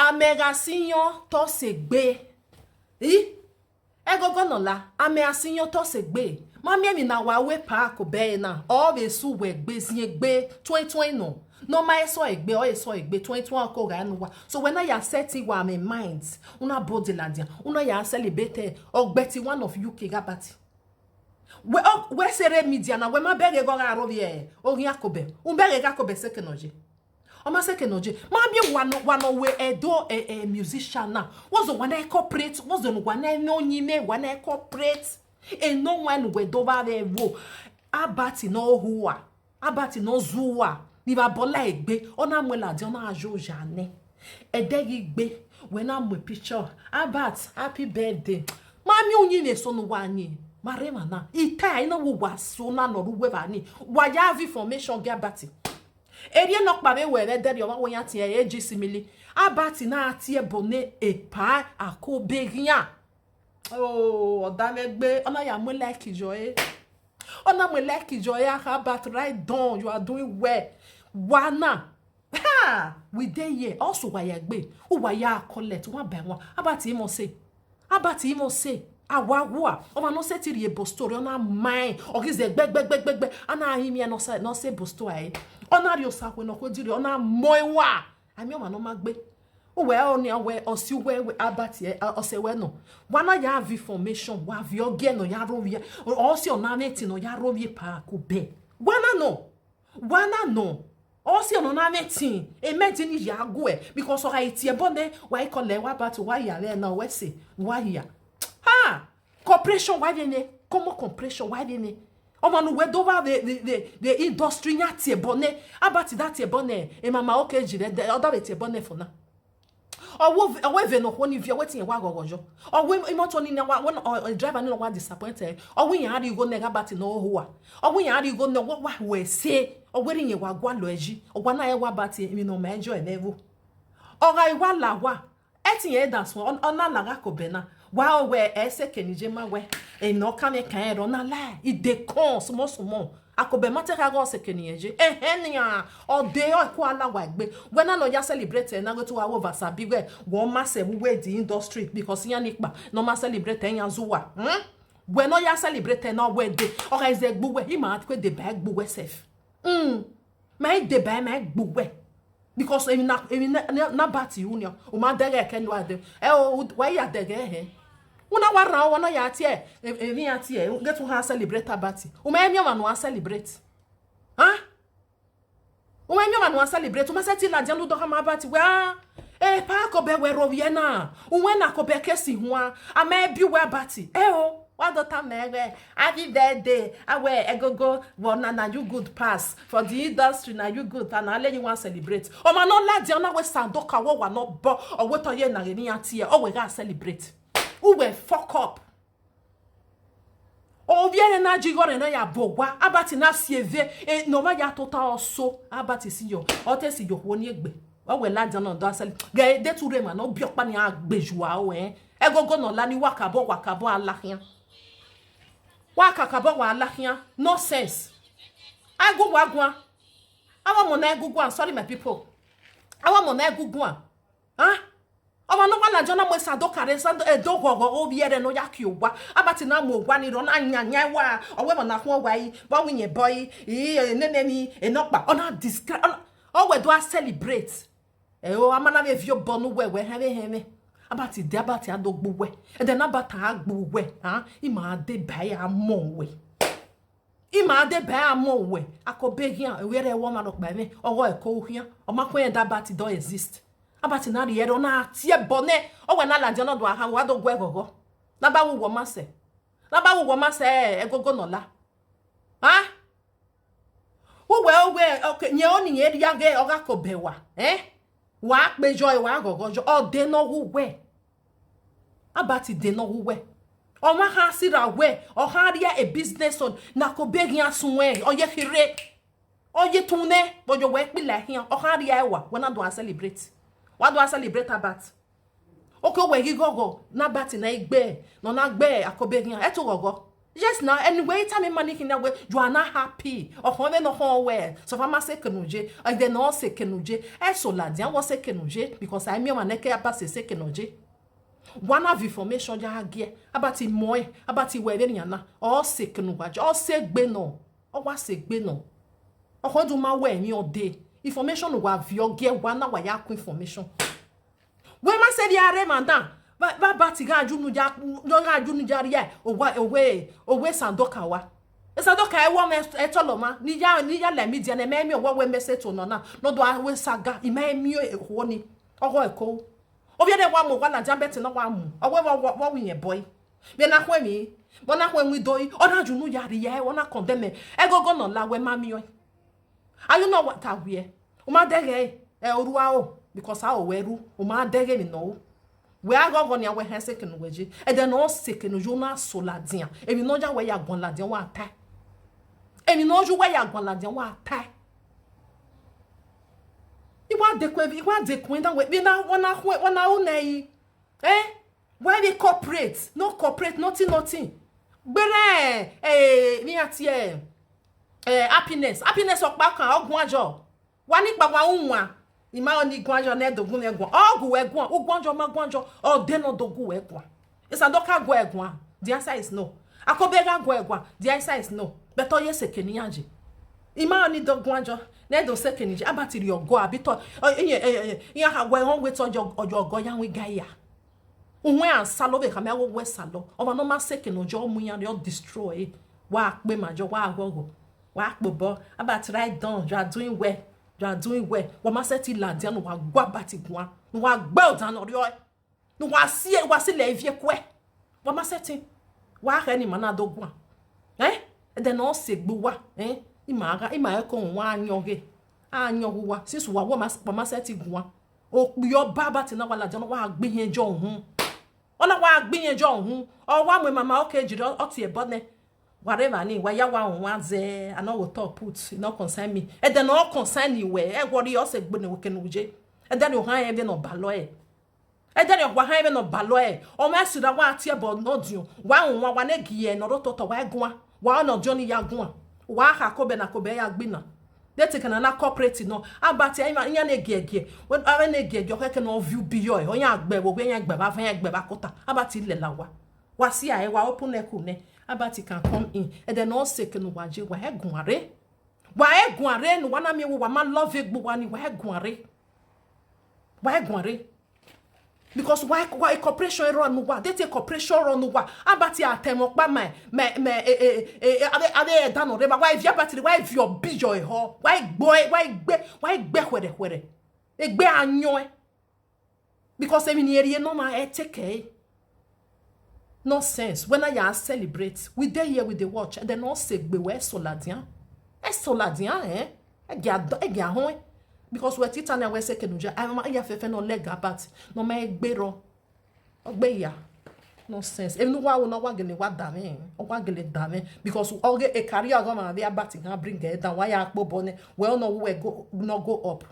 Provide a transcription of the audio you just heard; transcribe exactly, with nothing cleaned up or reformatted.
Amẹ gha si iyọn te ọ sẹ egbe. I, ẹgogo ne ọ la, amẹ gha si iyọn te ọ sẹ egbe. Ma miẹn emwi ne a wa ru epa Akobẹ ẹre na, ọ vbe sẹ uwẹ egbe, ziengbe, tuẹn tuẹn nọ. Ne ọ ma sẹ egbe, ọ sẹ egbe, tuẹn tuẹn ọkọ gha ne uwa. So wẹ na ya set uwa mwẹ mind, u na body ladian, u na ya celebrate ọgbẹti one of U K gha bati. Wẹ, ọ, wẹ sẹ rre media na, wẹ ma bẹghe ghe ọ gha rre ovbi oghian Akobẹ, u bẹghe ghe Akobẹ sẹ eke ne ọ ye. Ọ ma sẹ eke ne ọ ye. Ma miẹn wa nọ, wa nọ wẹ ẹdo, eh, eh, musician na. What's the one I corporate? What's the one I know nyime? One I corporate? Enọ wan ne uwẹ do vba vbe ẹvbo. Albert ne ọ hua. Albert ne ọ zua. Ni vbe abọ la egbe. Ọ na mu ladian, ọ na yo oya nẹ. Ẹdẹ ghi gbe, wẹ na mu picture. Albert, happy birthday. Ma miẹn uyinmwẹ eso ne uwa yin. Ma rre emwa na. I ta, I na wo uwa so na ne ọ rre uwu evba ni. Wa ya have information gie Albert. Erriọ nọkpa vbe wẹ vbe ẹdẹrriọ, ọ ma wẹ iran tie A G simili. Albert na tie ẹbọ ne epa Akobeghian. Oh, ọ da mwẹ egbe, ọ na ya mu like yọ ẹre. Ọ na mu like yọ ẹre, akha, Albert, write down, you are doing well. Wa na. Ha! We dey here, ọ sẹ uwa ya egbe, uwa ya collect, one by one. Albert, imọ sẹ. Albert, imọ sẹ. A wa wua, ọmwa ne ọ sẹtin rhie Boston rre, ọ na ma ẹn, ọ ghi zẹ gbẹgbẹgbẹgbẹ, a na rinmwian ne ọ sẹ, ne ọ sẹ Boston ẹre. Ọ na rhie osakhue ne ọ khuedi rre, ọ na mọ ẹn wa. A miẹn ọmwa ne ọ ma gbe. Uwẹ ọnii, wẹ ọ si uwẹ, wẹ Albert, ẹ, ọ sẹ wẹ nọ. Wa na ya have information, wa viọ gie ne ọ ya rre ovbi, ọ si ọna mwẹ ẹtin ne ọ ya rre ovbi epa Akobẹ. Wa na nọ. Wa na nọ. Ọ si ọna mwẹ ẹtin, emẹ ẹtin ni ya guẹ, because ọ gha tie ẹbọ nẹ, wa i kọlẹ, wa Albert, wa hia vbe na, wẹ sẹ, wa hia. Ha! Cooperation wa vbe nẹ, common cooperation wa vbe nẹ. Ọmwa ne uwẹ do vba vbe, vbe, vbe, vbe industry, iran tie ẹbọ nẹ, Albert da tie ẹbọ nẹ, emama oke ji vbe ẹdẹ, ọ da vbe tie ẹbọ nẹ fo na. Ọ wẹ, ọ wẹ eve ne okhuo ni viọ, ọ wẹ te irẹn wa ghọghọ yọ. Ọ wẹ imoto ni na wa, wẹ, ọ, ọ, driver ni na wa disappoint ẹre. Ọ wẹ iran rhie igho nẹ gha Albert ne ọ hua. Ọ wẹ iran rhie igho nẹ, ọ wa hu ẹse. Ọ wẹ rhie irẹn wa gualọ ẹre yi. Ọ wa na rẹn wa Albert emwi ne ọ ma enjoy nẹ vbo. Ọ gha wa la wa. Ẹtin irẹn da suẹn, ọ, ọ na la gha Akobẹ na. Wa rẹn wẹ ẹ sẹ eke ne I ye ma wẹ, emwi ne ọ kan mwẹ kan rẹn rre, ọ na la, I dey come small small. Akobẹ ma te kha ghe ọ sẹ eke ne irẹn ye. Ẹhẹn nian, ọ de ọ ku a la wa egbe. Wẹ na ne ọ ya celebrate ẹre na, wẹ te uwa wo va sabi wẹ, wẹ ọ ma sẹ vbe uwu the industry, because iran ni kpa ne ọ ma celebrate ẹre, iran zẹ uwa. Hmm? Wẹ ne ọ ya celebrate ẹre na, wẹ de, ọ gha zẹ gbe uwẹ, I ma ku deba ẹre gbe uwẹ sef. Hmm. Ma i deba ẹre, ma i gbe uwẹ. Because emwi na, emwi na, na, na Albert ru nian, u ma dẹghe ẹre ke ne uwa dẹ. Ẹ o, u, wa ya dẹghe ẹre hẹ. U na wa rhan, wa na ya tie, e, emwi iran tie, get u ha celebrate Albert. U ma miẹn ọmwa ne uwa celebrate. Huh? U ma miẹn ọmwa ne uwa celebrate, u ma sẹtin ladian ne u do khama Albert wẹ, ah, epa Akobẹ wẹ rre ovbiẹ na, uwẹ ne Akobẹ ke si huan, a ma biẹ uwẹ Albert. Ẹ o, wa do tama ẹre wẹ, happy birthday, a wẹ ẹgogo, vbe ọna na you good pass, for the industry na you good, and a lẹ ye uwa celebrate. Ọmwa ne ọ ladian na wẹ Sandoka, wẹ owa ne ọ bọ, ọ wẹ te ọ ye na ghe ne iran tie, ọ wẹ gha celebrate. U wẹ fuck up. Ovbi ẹre na ji igho rẹ na ya vbe owa, Albert na si eve, e, ne ọ ma ya tota ọso, Albert si yọ, ọ te si yọ okhuo ni egbe. Ọ wẹ ladian na do a cele-, ghẹ de tu rre emwa ne ọ biẹ ọkpa ni a gbe ju aro ẹn. Ẹgogo ne ọ la ni wa kakabọ, wa kakabọ a la khian. Wa kakabọ wa la khian. Nonsense. A gu wa guan. Avbe ọmọ na gu guan, sorry my people. Avbe ọmọ na gu guan. Huh? Ọmwa ne ọ wa ladian na mu Sandoka rre, Sando-, e do ghọghọ ovbi ẹre ne ọ ya kie owa. Albert na mu owa ni rre, ọ na yanyan ẹwa, ọ wẹ emwa na khuan owa yi, vbe ọ wẹ iyẹn bọ yi, i, e, nene emwi, enọkpa, ọ na disgra-, ọ na, ọ wẹ do a celebrate. Ẹ o, a ma na vbe viọ obọ ne uwẹ, wẹ hẹnmwẹ hẹnmwẹ. Albert de, Albert a do gbe uwẹ. Ẹdẹ ne Albert a gbe uwẹ, a, I ma deba ẹre a mọ wẹ. I ma deba ẹre a mọ wẹ, Akobeghian, ovbi ẹre wẹ ọmwa rhọkpa ẹmwẹ, ọghọ ẹko u khian, ọ ma kue rẹn da Albert do exist. Albert na rhie ẹre, ọ na tie ẹbọ nẹ, ọ wẹ na ladian na do a khan, wa do guẹ ghọghọ. Na ba wu wọ ma sẹ. Na ba wu wọ ma sẹ, ẹgogo ne ọ la. A? Uwẹ, uwẹ, okay, yẹn ọni yẹn rhia ghe ọ gha Akobẹ wa, eh? Wa kpe yọ, wa ghọghọ yọ, ọ de ne ọ wu wẹ. Albert de ne ọ wu wẹ. Ọmwa kha sirra wẹ, ọ kha rhie a business on, ne Akobeghian suẹn, ọ ye kherhe. Ọ ye tun nẹ, vbe ọ ye wẹ kpila khian, ọ kha rhie ẹwa, wẹ na do a celebrate. Wa do a celebrate Albert. Okay, wẹ ghi ghọghọ, ne Albert na i gbe, ne ọ na gbe Akobeghian, ẹ to ghọghọ. Yes na, anyway, tell me money khin na wẹ, you are not happy. Ọkhọn vbene ọkhọn wẹ, so far ma sẹ eke ne u ye, ẹdẹ ne ọ sẹ eke ne u ye, ẹ so ladian wẹ ọ sẹ eke ne u ye, because a i miẹn ọmwa nẹ ke Abati sẹ eke ne ọ ye. Wa na viọ information ya gha gie, Abati mọ ẹn, Abati wẹ vbenian na, ọ sẹ eke ne uwa ye, ọ sẹ egbe nọ, ọ wa sẹ egbe nọ. Ọkhọn do ma wẹ emwi ọ dee, information ne uwa viọ gie wa na wa ya kun information. Wẹ ma sẹ vbe a rre emwa dan, vbe, vbe Abati gha ye unu ya, gha ye unu ya rhie owa, owe, owe Sandoka wa. Sandoka ẹwọ mwẹ ẹtọlọ ọmwa, ne I ya, ne I ya la media nẹ, mẹ i miẹn ọwọwẹ mẹ sẹ eto nọ na, ne ọ do a wẹ saga, I ma i miẹn okhuo ni, ọghọ ẹko. Ovbi ẹre wa mu owa ladian bẹtẹ ne ọ wa mu, ọ wẹ vbe ọ wẹ iyẹn bọe. Vbe na khuẹn emwi, vbe ọ na khuẹn iwinna ido, ọ na ye unu ya rhie, ọ na condemn ẹgogo ne ọ la wẹ ma miẹn ọẹn. Aye unu wa ta wiẹ, u ma dẹghe ẹre, ẹ, orhu aro, because aro wẹ ru, u ma dẹghe emwi ne ọ ru. Wẹ a ghọghọ nian wẹ hẹn sẹ eke ne uwẹ ye, ẹdẹ ne ọ sẹ eke ne u ye, u na so ladian, emwi ne ọ ya wẹ ya guan ladian wa tae. Emwi ne ọ ya uwẹ ya guan ladian wa tae. I wa dekun, I wa dekun dan wẹ, vbe na, wẹ na khuẹn, wẹ na ru nẹ i, eh? Wẹ vbe corporate, no corporate, nothing, nothing. Gberra, eh, vbe iran tie, eh, Happiness. Happiness ọkpa kan, ọ guan yọ. Wa ni kpa wa unwan. I ma ọ ni guan yọ ne do gu mwẹ guan. Ọ gu wẹ guan, u guan yọ, ma guan yọ. Ọ de ne ọ do gu wẹ guan. Sandoka gu ẹ guan. The answer is no. Akobe gha gu ẹ guan. The answer is no. But ọ ye sẹ eke ne iran ye. I ma ọ ni do guan yọ, ne do sẹ eke ne iran ye. Abati rhie ọgọ abi tọ, ọ, iye, eh, eh, iran kha wẹ họn wẹ tọ yọ, yọ ọgọ ya wi ga ya. Uwẹ a salọ vbe khama ẹvbo wẹ salọ. Ọmwa ne ọ ma sẹ eke ne ọ ye, ọ mu iran rre, ọ destroy. Wa kpe ma yọ, wa ghọghọ. Wa kpe obọ. Abati, write down, you are doing well. You are doing well. Wa ma sẹtin ladian ne uwa gu Abati guan, ne uwa gbe ọdan ne ọ rriọe, ne uwa si, wa si lẹ ivie kuẹ. Wa ma sẹtin. Wa khẹ ne ima na do guan. Eh? Ẹdẹ ne ọ sẹ egbe uwa, eh? Ima gha, ima ẹko wa yọn ghe. A yọn ghe uwa. Since uwa, wa ma, wa ma sẹtin guan. Okpia ọba Abati na wa ladian, ọ na wa gbe ihiẹn jọ uhunmwu. Ọ na wa gbe ihiẹn jọ uhunmwu. Ọ wa mu emama oke jiri ọ tie ẹbọ nẹ. Wa rre evba ni, wa ya wa rhunmwuda zẹ, a nọ wo top put, e no concern me. Ẹdẹ ne ọ concern wẹ, ẹ wọrri, ọ sẹ egbe ne wẹ eke ne u ye. Ẹdẹ ne ọ họn rẹn vbene ọ balọ ẹre. Ẹdẹ ne ọ họn rẹn vbene ọ balọ ẹre. Ọ mwẹ sirra wa tie ẹbọ ne ọ diọn. Wa rhunmwuda, wa ne gie ne ọ rre ototọ, wa guan. Wa ne ọ diọn ni ya guan. Wa kha Akobe ne Akobe ya gbinna. De te eke ne a na corporate nọ, Abati, iran, iran ne giẹgiẹ, wẹ, avbe ne giẹgiẹ, ọ khẹke ne ọ viọ ubi yọ, ọ yan gbe ẹvbo, wẹ yan gbe ẹvbo avan, yan gbe ẹvbo akota, Abati lẹla uwa. Wa si a, wa open neck nẹ, Abati can come in. Ẹdẹ ne ọ sẹ eke ne uwa ye, wa i guan rre. Wa i guan rre, ne uwa na miẹn wẹ uwa ma love egbe uwa ni, wa i guan rre. Wa i guan rre. Because wa, wa corporation rọ ne uwa, de te corporation rọ ne uwa. Abati a ta ẹmwẹ ọkpa ma, ma, ma, eh, eh, eh, eh, avbe, avbe ẹdẹ nọ rre, wa i viọ Abati rre, wa i viọ ubi yọ ehọ, wa i gbe, wa i gbe, wa i gbe khuẹrhẹ khuẹrhẹ. Egbe a yọn ẹn. Because emwi ne irẹn rhie nọ na, ẹ take ẹre. Nonsense. Wẹ na ya celebrate. We dey here, we dey watch. Ẹdẹ ne ọ sẹ egbe wẹ, ẹ so ladian. Ẹ so ladian, eh? Ẹ gia dọ, ẹ gia họn. Because wẹ tita na wẹ sẹ eke ne u ye, a ma ya fẹfẹ ne ọ lẹ ga Abati, ne ọ ma gbe rrọọ. Ọ gbe ya. Nonsense. Emwi ne uwa ru na, ọ wa gele wa da mwẹ, ọ wa gele da mwẹ. Because ọ ghe e career ọghe ọmwa vbe Abati gha bring ẹ down, wa ya kpe obọ nẹ, wẹ ọ nọ wu wẹ go, nọ go up.